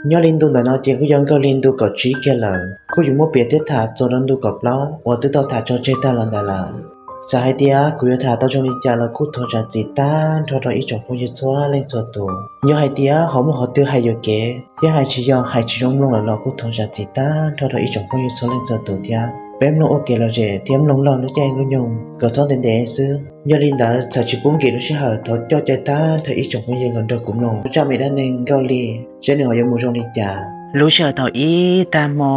Nyob li ntu ntawm no ces kuj yog Nkauj Lig ntu kaum tsib kiag lawm, kuj yuav muab piav thiab tham txog rau ntu kaum plaub uas twb tau tham tso tseg tag los ntawd lawm. Txawm hais tias kuv yuav tham tau zoo li cas los kuj thov zam txim tag nrho rau ib tsoom phooj ywg txhua leej txhua tus. Yog hais tias ho muaj qhov twg hais yuam kev thiab hais tsis yog hais tsis zoo mloog lawm los kuj thov zam txim tag nrho rau ib tsoom phooj ywg txhua leej txhua tus thiab. Peb mloog ua kev lom zem thiab mloog laug lub caij lub nyoog kom txhob ntev ntev xwb. Yog li ntawd txawm tsis pub nkim lub sij hawm, thov coj caw tag nrho ib tsoom phooj ywg los nrog kuv mloog zaj me dab neeg Nkauj Lig seb nws ho yuav mus zoo li cas. Lub sij hawm thaum ib tag hmo,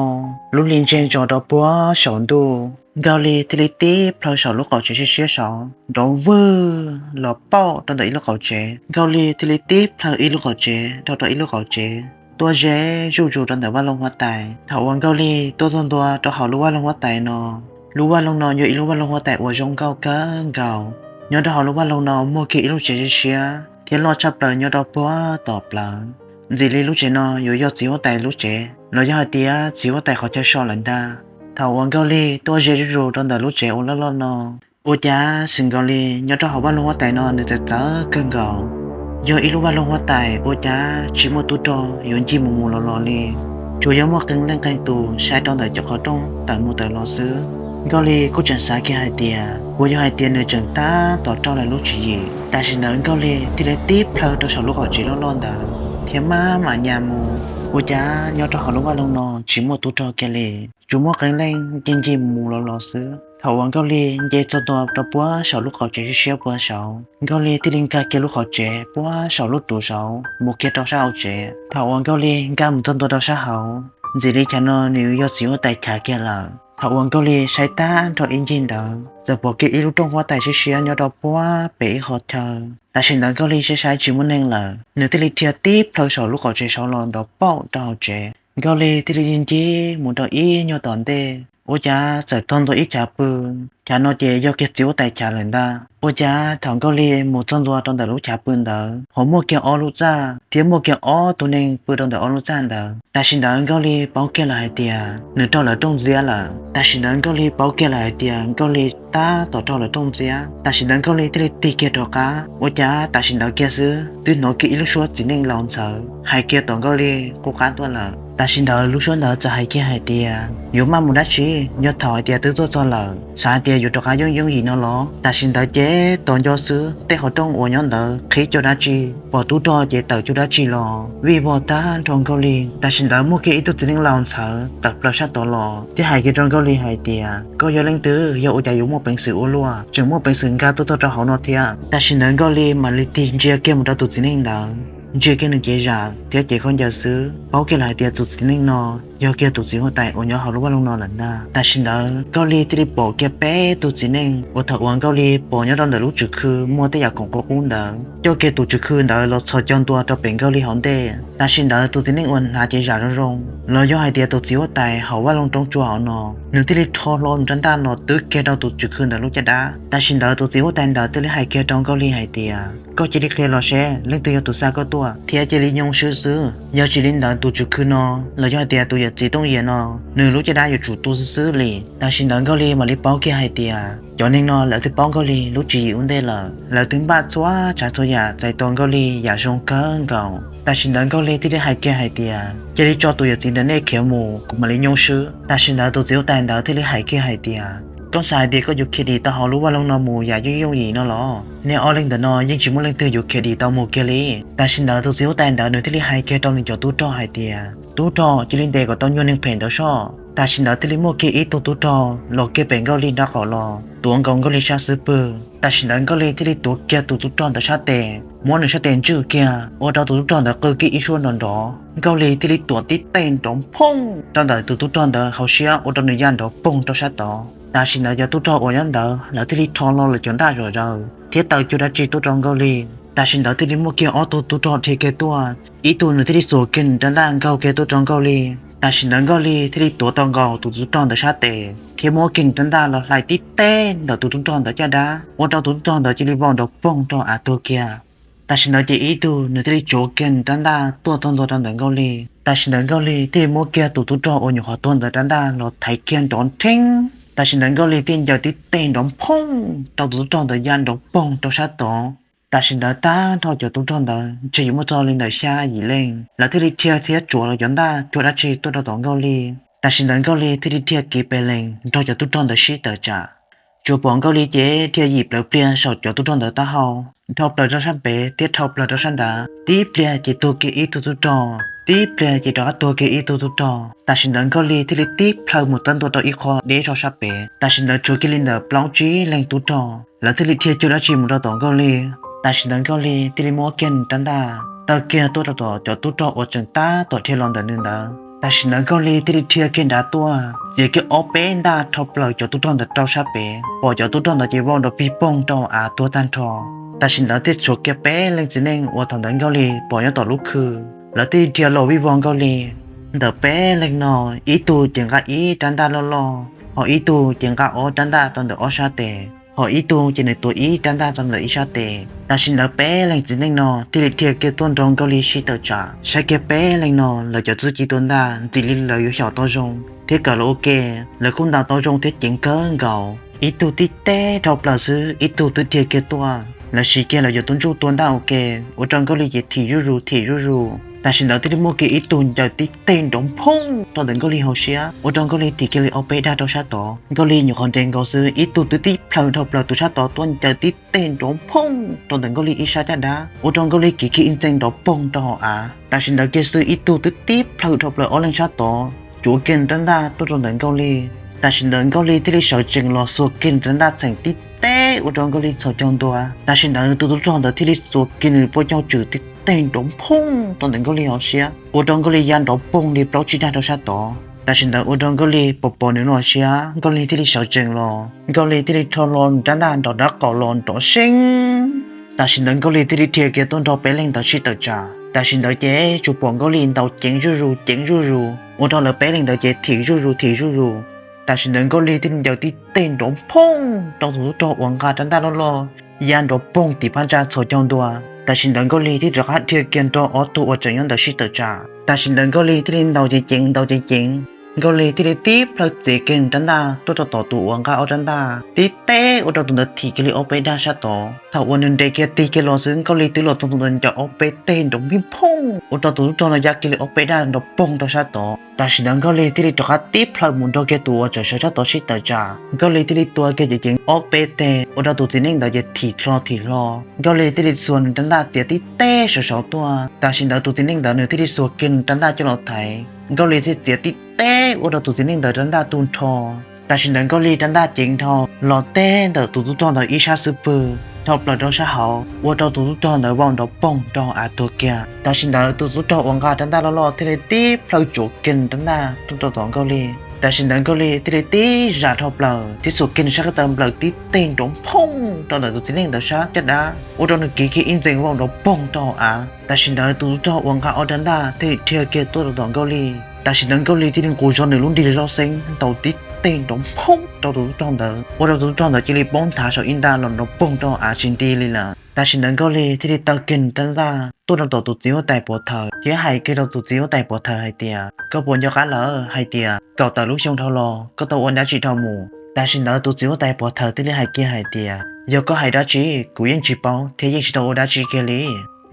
lub hli ntseg ntsos rau puag saum ntuj, Nkauj Lig thiaj li tib plhaw saum lub qaum tsev siab siab saud nrov vwg los pauj rau ntawm ib lub qaum tsev. Nkauj Lig thiaj li tib plhaw ib lub qaum tsev dhau rau ib lub qaum tsev tuaj ze zuj zus rau ntawm vaj loog huab tais. Thaum uas Nkauj Lig tuaj txog ntua rau hauv lub vaj loog huab tais no, lub vaj loog no yog ib lub vaj loog huab tais uas zoo nkauj kawg nkaus. Nyob rau hauv lub vaj loog no muaj kiag ib lub tsev siab siab thiab loj tshaj plaws nyob rau puag tom plawv. Ntxim li lub tsev no yuav yog txiv huab tais lub tsev los yog hais tias txiv huab tais qhov chaw so lawm ntag. Thaum uas Nkauj Lig tuaj ze zuj zus rau ntawm lub tsev uas loj loj no, ua cas xwm nkaus li nyob rau hauv vaj loog huab tais no nws txawv txawv kawg nkaus. Yog ib lub vaj loog huab tais ua cas tsis muaj tub rog yuav ncig mus mus los los li, tsuas yog muaj qee leej qee tus sai rau ntawm cov qhov rooj tawm mus tawm los xwb. Nkauj Lig kuj tseem xav kiag hais tias puas yog hais tias nws tseem tab tom raug lawv lub tswv yim. Tam sim ntawd Nkauj Lig thiaj li tib plhaw rau saum lub qaum tsev loj loj ntawd thiab maj mam nyas mus. Ua cas nyob rau hauv lub vaj loog no tsis muaj tub rog kiag li, tsuas muaj qee leej ncig ncig mus mus los los xwb. Thaum uas Nkauj Lig nce txog ntua rau puag saum lub qaum tsev siab siab puag saud, Nkauj Lig thiaj li nkag kiag lub qhov tsev puag saum lub ruv saud mus kiag rau sab hauv tsev. Thaum uas Nkauj Lig nkag mus txog ntua rau sab hauv, ntxim li chav no nws yog txiv huab tais chav kiag lawm. Thaum uas Nkauj Lig saib tag nrho ib ncig ntawd txawm pom kiag ib lub rooj huab tais siab siab nyob rau puag pem ib qho chaw. Tam sim ntawd Nkauj Lig saib saib tsis muaj neeg lawm, nws thiaj li dhia tib plhaw saum lub qaum tsev saud los nrov pauj rau hauv tsev. Nkauj Lig thiaj li ncig ncig mus rau ib nyuag tom ntej, ua cas txawm txog ntua ib chav pw. Chav no ces yog kiag txiv huab tais chav lawm ntag. Ua cas thaum Nkauj Lig mus txog ntua rau ntawm lub chav pw ntawd ho muaj kiag ob lub txaj thiab muaj kiag ob tug neeg pw rau ntawm ob lub txaj ntawd. Tam sim ntawd Nkauj Lig paub kiag lawm hais tias nws raug lawv rooj ntxiab lawm. Tam sim ntawd Nkauj Lig paub kiag lawm hais tias Nkauj Lig tab tom raug lawv rooj ntxiab. Tam sim ntawd Nkauj Lig thiaj li tig kiag rov qab, ua cas tam sim ntawd kiag xwb twb hnov kiag ib lub suab txiv neej laus ntxhawv hais kiag tom Nkauj Lig qub qab tuaj lawm. Tam sim ntawd lub suab ntawd txawm hais kiag hais tias, yuav maj mus dab tsi, yog thaum hais tias twb tuaj txog lawm xav hais tias yuav rov qab yooj yooj yim no los? Tam sim ntawd ces tos nco xwb, tej qhov rooj uas nyob ntawd qhib cuag dab tsi, pom tub rog ces tawm cuag dab tsi los vij vog tag nrho Nkauj Lig. Tam sim ntawd muaj kiag ib tug txiv neej laus ntxhawv tawm plaws sab tod los thiab hais kiag rau Nkauj Lig hais tias, koj yog leej twg, yog ua cas yuav muaj peev xwm ua luaj tseem muaj peev xwm nkag tuaj txog rau hauv no thiab? Tam sim ntawd Nkauj Lig mam li tig ntsia kiag mus rau tus txiv neej ntawd, ntsia kiag nws cev zam thiab cev khaub ncaws xwb, paub kiag lawm hais tias tus txiv neej no yog kiag tus txiv huab tais uas nyob hauv lub vaj loog no lawm ntag. Tam sim ntawd Nkauj Lig thiaj li pom kiag peb tug txiv neej uas thaum uas Nkauj Lig pom nyob rau ntawm lub tswm khw muaj tej yam khoom qub qub ntawd, coj kiag tus tswm khw ntawd los txhos caug ntua rau pem Nkauj Lig hauv ntej. Tam sim ntawd tus txiv neej uas hnav cev zam zoo zoo los yog hais tias tus txiv huab tais hauv vaj loog roob tsua hauv no, nws thiaj li rho hlo nws rab ntaj los twb kiag rau tus tswm khw ntawd lub caj dab. Tam sim ntawd tus txiv huab tais ntawd thiaj li hais kiag rau Nkauj Lig hais tias, koj cia li qhia los seb leej twg yog tus xa koj tuaj thiab cia li nyoo swb xwb, yog tsis li ntawd tus tswm khw no los yog hais tias tus yawm txiv Tooj Yias no nws lub caj dab yuav tsum tu xwb xwb li. Tam sim ntawd Nkauj Lig mam li paub kiag hais tias cov neeg no lawv twb paub Nkauj Lig lub tswv yim ua ntej lawm, lawv twb npaj txhua tsav txhua yam txais tos Nkauj Lig yam zoo kawg nkaus. Tam sim ntawd Nkauj Lig thiaj li hais kiag hais tias, cia li tso tus yawm txiv ntawm nej khiav mus, kuv mam li nyoo swb. Tam sim ntawd tus txiv huab tais ntawd thiaj li hais kiag hais tias, koj xav hais tias koj yuav khiav dim tau hauv lub vaj loog no mus yam yooj yooj yim no los? Nej ob leeg ntawm no yeej tsis muaj leej twg yuav khiav dim tau mus kiag li. Tam sim ntawd tus txiv huab tais ntawd nws thiaj li hais kiag rau nws cov tub rog hais tias, tub rog, cia li ntes kom tau nyuag neeg phem ntawd soj. Tam sim ntawd thiaj li muaj kiag ib tug tub rog los kiag pem Nkauj Lig nraub qaum los tuav nkaus Nkauj Lig sab xub pwg. Tam sim ntawd Nkauj Lig thiaj li tuav kiag tus tub rog ntawd sab tes, muab nws sab tes ntswj kiag ua rau tus tub rog ntawd qw kiag ib suab nrov nrov. Nkauj Lig thiaj li tuav tib teg nrov phooj rau ntawm tus tub rog ntawd hauv siab ua rau nws ya nrov poog rau sab tod. Tam sim ntawd cov tub rog uas nyob ntawd lawv thiaj li rho hlo lawv cov ntaj zom zaws thiab taw cuag dab tsi tuaj rau Nkauj Lig. Tam sim ntawd thiaj li muaj kiag ob tug tub rog dhia kiag tuaj, ib tug nws thiaj li xuas kiag nws rab ntaj nkaug kiag tuaj rau Nkauj Lig. Tam sim ntawd Nkauj Lig thiaj li tuav tau nkaus tus tub rog ntawd sab tes thiab muab kiag nws rab ntaj los hlais tib teg ntawm tus tub rog ntawd caj dab ua rau tus tub rog ntawd cia li vau nrov poog rau av tuag kiag. Tam sim ntawd ces ib tug nws thiaj li tsuav kiag nws rab ntaj tuaj txog ntua rau ntawm Nkauj Lig. Tam sim ntawd Nkauj Lig thiaj li muab kiag tus tub rog uas nyuam qhuav tuag ntawd rab ntaj los thaiv kiag nrov nrheeb. Tam sim ntawd Nkauj Lig thiaj ncaws tib teg nrov phooj rau tus tub rog ntawd ya nrov poog rau sab tod. Tam sim ntawd tag nrho cov tub rog ntawd ntshe yuav muaj txog li ntawm xya yim leej, lawv thiaj li dhia thiab tsuav los cov ntaj cuag dab tsi tuaj rau tom Nkauj Lig. Tam sim ntawd Nkauj Lig thiaj li dhia kiv pes lees nrog cov tub rog ntawd sib tawm tsam. Tsuas pom Nkauj Lig ces dhia yim plawv pliag saum cov tub rog ntawd taub hau, dhau plaws rau sab pem thiab dhau plaws rau sab nrad. Tib pliag ces tuag kiag ib tug tub rog, tib pliag ces rov qab tuag kiag ib tug tub rog. Tam sim ntawd Nkauj Lig thiaj li tib plhaw mus txawb ntua rau ib qho deb rau sab pem. Tam sim ntawd tshuav kiag li ntawm plaub tsib leeg tub rog, lawv thiaj li dhia cuag dab tsi mus rau tom Nkauj Lig. Tam sim ntawd Nkauj Lig thiaj li muab kiag rab ntaj taw kiag tuaj rau tom cov tub rog uas tseem tab tom dhia los ntawm nws ntawd. Tam sim ntawd Nkauj Lig thiaj li dhia kiag nrad tuaj, txiav kiag ob peb ntaj dhau plaws cov tub rog ntawd rau sab pem, pom cov tub rog ntawd ces vau nrov pig poog rau av tuag tag nrho. Tam sim ntawd thiaj tshuav kiag peb leej txiv neej uas thaum ntawd Nkauj Lig pom nyob tom lub khw, lawv thiaj li dhia los vij vog Nkauj Lig. Ntawm peb leeg no, ib tug ces nqa ib rab ntaj loj loj, ho ib tug ces nqa ob rab ntaj rau ntawm ob sab tes, ho ib tug ces nws tuav ib rab ntaj rau ntawm ib sab tes. Tam sim ntawd peb leej txiv neej no thiaj li dhia kiag tuaj nrog Nkauj Lig sib tawm tsam, saib kiag peb leeg no lawv cov txuj ci tua ntaj ntxim li lawv yuav xyaum tau zoo thiab kawm los ua ke. Lawv kuj ntaus tau zoo thiab ceev kawg nkaus. Ib tug tib teg dhau plaws xwb, ib tug twb dhia kiag tuaj. Lawv siv kiag lawv cov tub ntsuj tua ntaj ua ke, ua rau Nkauj Lig ces thim zuj zus thim zuj zus. Tam sim ntawd thiaj li muaj kiag ib tug ncaws tib teg nrov phooj rau ntawm Nkauj Lig hauv siab, ua rau Nkauj Lig thim kiag li ob peb dag rau sab tod. Nkauj Lig nyuam qhuav nres nkaus xwb, ib tug twb tib plhaw dhau plaws tus sab tod tuaj ncaws tib teg nrov phooj rau ntawm Nkauj Lig ib sab caj dab, ua rau Nkauj Lig kiv kiag ib ntxees nrov poog rau hauv av. Tam sim ntawd kiag xwb ib tug twb tib plhaw dhau plaws ob leeg sab tod, cuav kiag rab ntaj tuaj rau ntawm Nkauj Lig. Tam sim ntawd Nkauj Lig thiaj li sawv tsees los xuas kiag rab ntaj txheem tib teg ua rau Nkauj Lig txhos caug ntua. Tam sim ntawd tus tub rog ntawd thiaj li xuas kiag nws poj caug tswm tib teg nrov phooj rau ntawm Nkauj Lig hauv siab, ua rau Nkauj Lig ya nrov poog li plaub tsib dag rau sab tod. Tam sim ntawd ua rau Nkauj Lig pom pom nws lub hauv siab, Nkauj Lig thiaj li sawv tsees los, Nkauj Lig thiaj li rho los rab ntaj nrov rab qaum los nrov seeb. Tam sim ntawd Nkauj Lig thiaj li dhia kiag tuaj nrog peb leeg ntawd sib tawm tsam. Tam sim ntawd ces tsuas pom Nkauj Lig ntaus ceev zuj zus ceev zuj zus, ua rau lawv peb leeg ntawd ces thim zuj zus thim zuj zus. Tam sim ntawd Nkauj Lig thiaj li ncaws tib teg nrov phooj rau tus tub rog uas nqa rab ntaj loj loj ya nrov poog tim phab ntsa txhos caug ntua. Tam sim ntawd Nkauj Lig thiaj rov qab dhia kiag nrog ob tug uas tseem nyob ntawd sib tawm tsam. Tam sim ntawd Nkauj Lig thiaj li ntaus ceev ceev ntaus ceev ceev, Nkauj Lig thiaj li tib plhaw txiav kiag rab ntaj tuaj rau tom tus uas nqa ob rab ntaj tib teg ua rau tus ntawd thim kiag li ob peb dag sab tod. Thaum uas nws nres kiag tig kiag los xwb Nkauj Lig twb los txog tus ntawd ncaws ob peb teg nrov pig phooj ua rau tus tub rog no ya kiag li ob peb dag nrov poog rau sab tod. Tam sim ntawd Nkauj Lig thiaj li rov qab tib plhaw mus nrog kiag tus uas tseem sawv sab tod sib tawm tsam. Nkauj Lig thiaj li tua kiag ceev ceev ob peb teg ua rau tus txiv neej ntawd ces thim hlo thim hlo. Nkauj Lig thiaj li xuas nws rab ntaj txiav tib teg saud saud tuaj. Tam sim ntawd tus txiv neej ntawd nws thiaj li xuas kiag nws rab ntaj coj los thaiv. Nkauj Lig thiaj txiav tib teg ua rau tus txiv neej ntawd rab ntaj tu nrho. Tam sim ntawd Nkauj Lig rab ntaj ceev dhau los teg ntawm tus tub rog ntawd ib sab xub pwg dhau plaws rau sab hauv, ua rau tus tub rog ntawd vau nrov poog rau av tuag kiag. Tam sim ntawd tus tub rog uas nqa rab ntaj loj loj thiaj li tib plhaw tsuav kiag rab ntaj tuaj rau tom Nkauj Lig. Tam sim ntawd Nkauj Lig thiaj li tib zam dhau plaws thiab xuas kiag nws sab ko taw nplawm tib teg nrov phooj rau ntawm tus txiv neej ntawd sab caj dab, ua rau nws kiv kiag ib ntxees vau nrov poog rau hauv av. Tam sim ntawd tus tub rog uas nqa ob rab ntaj thiaj li dhia kiag tuaj rau tom Nkauj Lig. Tam sim ntawd Nkauj Lig thiaj li nqus zog nws lub nrig loj xeeb ntaus tib teg nrov phooj rau tus tub rog ntawd, ua rau tus tub rog ntawd cia li poob nthav saum ib ntaj los nrov poog rau hauv av tsis nti li lawm. Tam sim ntawd Nkauj Lig thiaj li taw kiag rab ntaj tuaj rau tom tus txiv huab tais pov thawm thiab hais kiag rau tus txiv huab tais pov thawm hais tias, koj puas nco qab lawm hais tias kaum tawm lub xyoo dhau los koj tau ua dab tsi dhau mus? Tam sim ntawd tus txiv huab tais pov thawm thiaj li hais kiag hais tias, yog koj hais dab tsi kuv yeej tsis paub thiab yeej tsis tau ua dab tsi kiag li.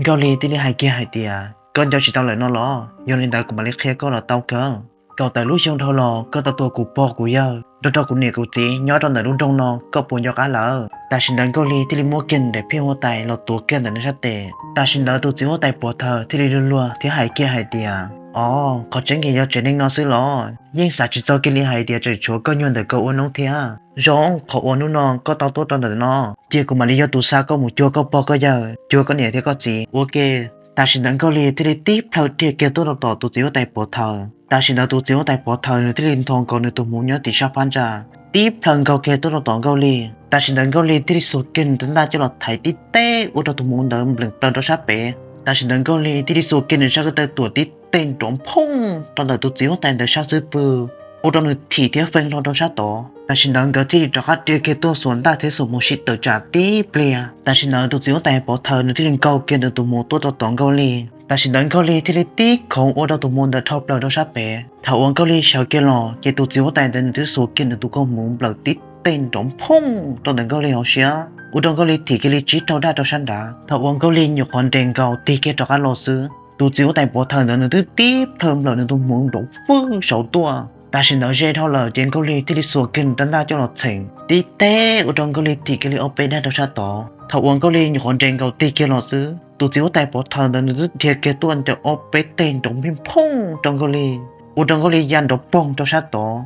Nkauj Lig thiaj li hais kiag hais tias, koj nco tsis tau lawm no los? Yog li ntawd kuv mam li qhia koj los tau kawg. Kaum tawm lub xyoo dhau los koj tau tua kuv pog kuv yawg, nrog rau kuv niam kuv txiv nyob rau ntawm lub nroog no, koj puas nco qab lawm? Tam sim ntawd Nkauj Lig thiaj li muab kiag daim phiaj huab tais los tuav kiag ntawm nws sab tes. Tam sim ntawd tus txiv huab tais pov thawm thiaj li luag luag thiab hais kiag hais tias, o, qhov tseeb ces yog tsev neeg no xwb los? Yeej xav tsis txog kiag li hais tias tseem tshuav koj nyuag ntawm koj ua noob thiab. Zoo, qhov uas hnub no koj tau tuaj rau ntawm no, cia kuv mam li yog tus xa koj mus cuag koj pog koj yawg, cuag koj niam thiab koj txiv ua ke. Tam sim ntawd Nkauj Lig thiaj li tib plhaw dhia kiag tuaj rau tom tus txiv huab tais pov thawm. Tam sim ntawd tus txiv huab tais pov thawm nws thiaj li ntho nkaus nws tus hmuv nyob tim sab phab ntsa, tib plhaw nkaug kiag tuaj rau tom Nkauj Lig. Tam sim ntawd Nkauj Lig thiaj li xuas kiag nws rab ntaj coj los thaiv tib teg ua rau tus hmuv ntawd nplees plaws rau sab pem. Tam sim ntawd Nkauj Lig thiaj li xuas kiag nws sab ko taw tuam tib teg nrov phooj rau ntawm tus txiv huab tais ntawd sab xub pwg, ua rau nws thim thiab feeb hlo rau sab tod. Tam sim ntawd nkawd thiaj li rov qab dhia kiag tuaj xuas ntaj thiab xuas hmuv sib tawm tsam tib pliag. Tam sim ntawd tus txiv huab tais pov thawm nws thiaj li nkaug kiag nws tus hmuv tuaj rau tom Nkauj Lig. Tam sim ntawd Nkauj Lig thiaj li tib khoov ua rau tus hmuv ntawd dhau plaws rau sab pem. Thaum uas Nkauj Lig sawv kiag los ces tus txiv huab tais ntawd nws twb xuas kiag nws tus koj hmuv nplawm tib teg nrov phooj rau ntawm Nkauj Lig hauv siab. ua rau Nkauj Lig thim kiag li tsib rau daj rau sab nrad. Thaum uas Nkauj Lig nyuam qhuav nres nkaus tig kiag rov qab los xwb, tus txiv huab tais pov thawm ntawd nws twb tib plhaw nplawm nws tus hmuv nrov fwj saud tuaj. Tam sim ntawd ze dhau lawm ces Nkauj Lig thiaj li xuas kiag nws rab ntaj coj los txheem tib teg ua rau Nkauj Lig thim kiag li ob peb daj rau sab tod. Thaum uas Nkauj Lig nyuam qhuav nres nkaus tig kiag los xwb, tus txiv huab tais pov thawm ntawd nws twb dhia kiag tuaj ncaws ob peb teg nrov nphij phooj rau Nkauj Lig, ua rau Nkauj Lig ya nrov poog rau sab tod.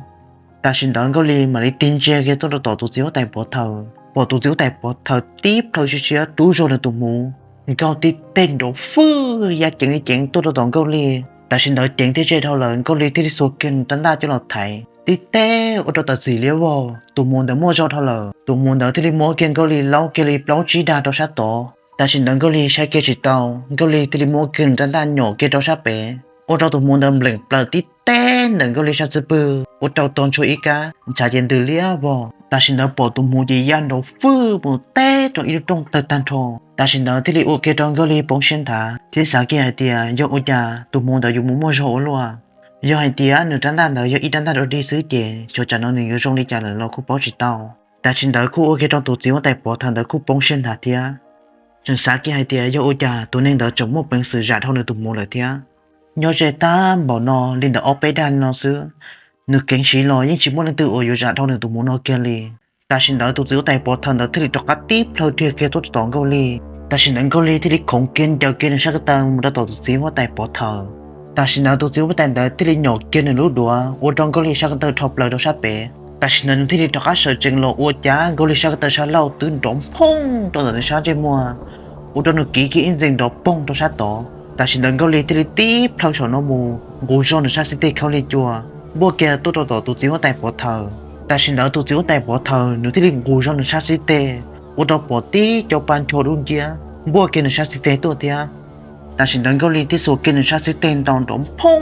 Tam sim ntawd Nkauj Lig mam li tig ntsia kiag tuaj rau tom tus txiv huab tais pov thawm, pom tus txiv huab tais pov thawm tib plhaw siab siab rub zog nws tus hmuv nkaug tib teg nrov fwj ya ceev li ceev tuaj rau tom Nkauj Lig. Tam sim ntawd ceev thiab ze dhau lawm, Nkauj Lig thiaj li xuas kiag nws rab ntaj coj los thaiv tib teg ua rau tawm txim liab vog, tus hmuv ntawd muaj zog dhau lawm. Tus hmuv ntawd thiaj li muab kiag Nkauj Lig laub kiag li plaub tsib dag rau sab tod. Tam sim ntawd Nkauj Lig saib kiag tsis tau, Nkauj Lig thiaj li muab kiag nws rab ntaj nyom kiag rau sab pem, ua rau tus hmuv ntawd npleem plaws tib teg ntawm Nkauj Lig sab xub pwg ua rau tog ntshua ib kab ntshav ces ntws liab vog. Tam sim ntawd pom tus hmuv ces ya nrov fwj mus teb rau ib lub rooj tawg tag nrho. Tam sim ntawd thiaj li ua kiag rau Nkauj Lig poob siab nthav thiab xav kiag hais tias yog ua cas tus hmuv ntawd yuav mus muaj zog ua luaj. Yog hais tias nws rab ntaj ntawd yog ib rab ntaj dog dig xwb ces xyov tsam no nws yuav zoo li cas lawm los kuj paub tsis tau. Tam sim ntawd kuj ua kiag rau tus txiv huab tais pov thawm ntawd kuj poob siab nthav thiab. Tseem xav kiag hais tias yog ua cas tus neeg ntawd tseem muaj peev xwm zam dhau nws tus hmuv lawm thiab. Nyob ze tag npaum no li ntawm ob peb dag no xwb, nws keev siv los yeej tsis muaj leej twg uas yuav zam dhau nws tus hmuv no kiag li. Tam sim ntawd tus txiv huab tais pov thawm ntawd thiaj li rov qab tib plhaw dhia kiag tuaj tom Nkauj Lig. Tam sim ntawd Nkauj Lig thiaj li khoov kiag ncaws kiag nws sab ko taw mus rau tom tus txiv huab tais pov thawm. Tam sim ntawd tus txiv huab tais ntawd thiaj li nyom kiag nws lub duav ua rau Nkauj Lig sab ko taw rho plaws rau sab pem. Tam sim ntawd nws thiaj li rov qab sawv tsees los ua cas Nkauj Lig sab ko taw sab laug twb nrov phooj rau ntawm nws sab ntsej muag, ua rau nws kiv kiag ib ntxees nrov poog rau sab tod. Tam sim ntawd Nkauj Lig thiaj li tib plhaw saum no mus nqus zog nws sab xib teg khaub lig cua npuaj kiag tuaj rau tom tus txiv huab tais pov thawm. Tam sim ntawd tus txiv huab tais pov thawm nws thiaj li nqus zog nws sab xib teg ua rau pom tib co pa ncho dub nciab npuaj kiag nws sab xib teg tuaj thiab. Tam sim ntawd Nkauj Lig thiaj xuas kiag nws sab xib teg ntaus nrov phooj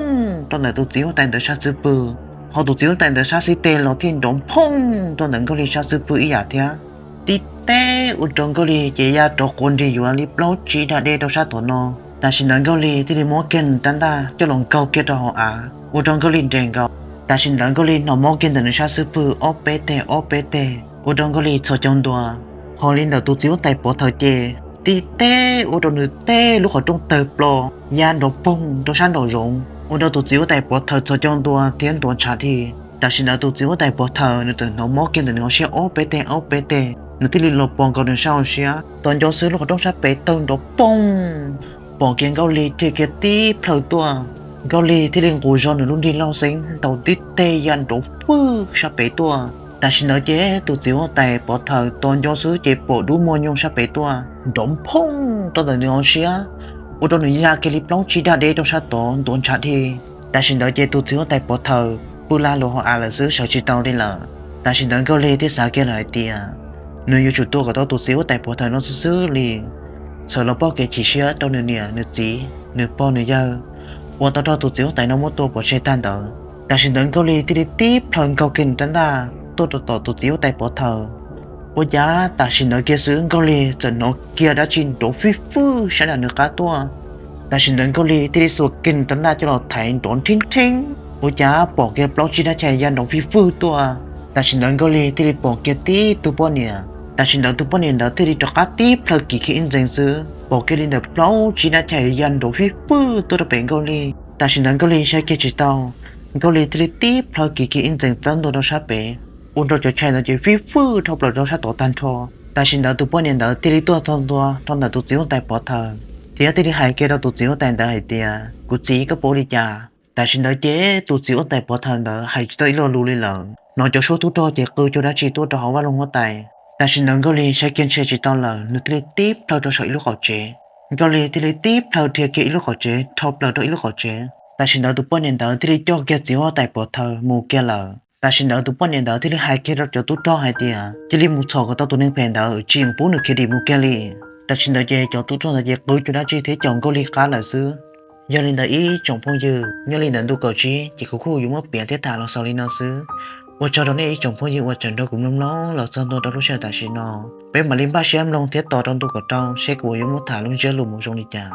rau ntawm tus txiv huab tais ntawd sab xub pwg, ho tus txiv huab tais ntawd sab xib teg los thiaj nrov phooj rau ntawm Nkauj Lig sab xub pwg ib yam thiab. Tib teg ua rau Nkauj Lig ces ya rov quas nrig yuav li plaub tsib dag deb rau sab tom no. Tam sim ntawd Nkauj Lig thiaj li muab kiag nws rab ntaj coj los nkaug kiag rau hauv av ua rau Nkauj Lig nres nkaus. Tam sim ntawd Nkauj Lig hnov mob kiag ntawm nws sab xub pwg ob peb teg ob peb teg ua rau Nkauj Lig txhos caug ntua. Ho li ntawm tus txiv huab tais pov thawm ces tib teg ua rau nws tej lub qhov rooj tawg plo ya nrov poog rau sab nraum zoov ua rau tus txiv huab tais pov thawm txhos caug ntua thiab ntuav ntshav dhi. Tam sim ntawd tus txiv huab tais pov thawm nws txawm hnov mob kiag ntawm nws hauv siab ob peb teg ob peb teg, nws thiaj li los pos nkaus nws sab hauv siab. Tos nco xwb lub qhov rooj sab pem tawg nrov poog, pom kiag Nkauj Lig dhia kiag tib plhaw tuaj. Nkauj Lig thiaj li nqus zog nws lub nrig loj xeeb ntaus tib teg ya nrov fwj sab pem tuaj. Tam sim ntawd ces tus txiv huab tais pov thawm tos nco xwb ces pom dub muag nyoog sab pem tuaj nrov phooj rau ntawm nws hauv siab, ua rau nws ya kiag li plaub tsib dag deb rau sab tod ntuav ntshav dhi. Tam sim ntawd ces tus txiv huab tais pov thawm pw lag luas hauv av lawm xwb sawv tsis tau li lawm. Tam sim ntawd Nkauj Lig thiaj xav kiag lawm hais tias nws yuav tsum tua kom tau tus txiv huab tais pov thawm no xwb xwb li, txhawm los poj kev chim siab rau nws niam nws txiv nws pog nws yawg uas tau raug tus txiv huab tais no muab tua pov tseg tag ntawd. Tam sim ntawd Nkauj Lig thiaj li tib plhaw nkaug kiag nws rab ntaj tuaj rau tom tus txiv huab tais pov thawm. Ua cas tam sim ntawd kiag xwb Nkauj Lig txawm hnov kiag dab tsi nrov fij fwj sab nram nws qab tuaj. Tam sim ntawd Nkauj Lig thiaj li xuas kiag nws rab ntaj coj los thaiv nrov nrhib nrhib, ua cas pom kiag plaub tsib dab chais ya nrov fij fwj tuaj. Tam sim ntawd Nkauj Lig thiaj li pom kiag tib tug poj niam. Tam sim ntawd tus poj niam ntawd thiaj li rov qab tib plhaw kiv kiag ib ntxees xwb, pom kiag li ntawm plaub tsib dab chais ya nrov fij fwj tuaj rau pem Nkauj Lig. Tam sim ntawd Nkauj Lig saib kiag tsis tau, Nkauj Lig thiaj li tib plhaw kiv kiag ib ntxees txawb ntua rau sab pem, ua rau cov chais ntawd ces fij fwj dhau plaws rau sab tod tag nrho. Tam sim ntawd tus poj niam ntawd thiaj li tuaj txog ntua rau ntawm tus txiv huab tais pov thawm, thiab thiaj li hais kiag rau tus txiv huab tais ntawd hais tias, kuv txiv, koj puas ua li cas? Tam sim ntawd ces tus txiv huab tais pov thawm ntawd hais tsis tau ib lo lus li lawm. Hnov cov suab tub rog ces qw cuag dab tsi tuaj rau hauv vaj loog huab tais. Tam sim ntawd Nkauj Lig saib kiag ntshe tsis tau lawm, nws thiaj li tib plhaw rau saum ib lub qaum tsev. Nkauj Lig thiaj li tib plhaw dhia kiag ib lub qaum tsev dhau plaws rau ib lub qaum tsev. Tam sim ntawd tus poj niam ntawd thiaj li coj kiag txiv huab tais pov thawm mus kiag lawm. Tam sim ntawd tus poj niam ntawd thiaj li hais kiag rau cov tub rog hais tias, cia li mus txhom kom tau tus neeg phem ntawd tsis yeem pub nws khiav dim mus kiag li. Tam sim ntawd ces cov tub rog ntawd ces qw cuag dab tsi thiab caum Nkauj Lig qab lawm xwb. Yog li ntawd ib tsoom phooj ywg, nyob li ntawm ntu kaum tsib ces kuv kuj yuav muab piav thiab tham los xaus li no xwb. Ua tsaug rau nej ib tsoom phooj ywg uas tseem nrog kuv mloog mloog los txog ntua rau lub sij hawm tam sim no. Peb mam li npaj siab mloog thiab tos rau ntu kaum rau seb kuv yuav muab tham lub ntsiab lus mus zoo li cas.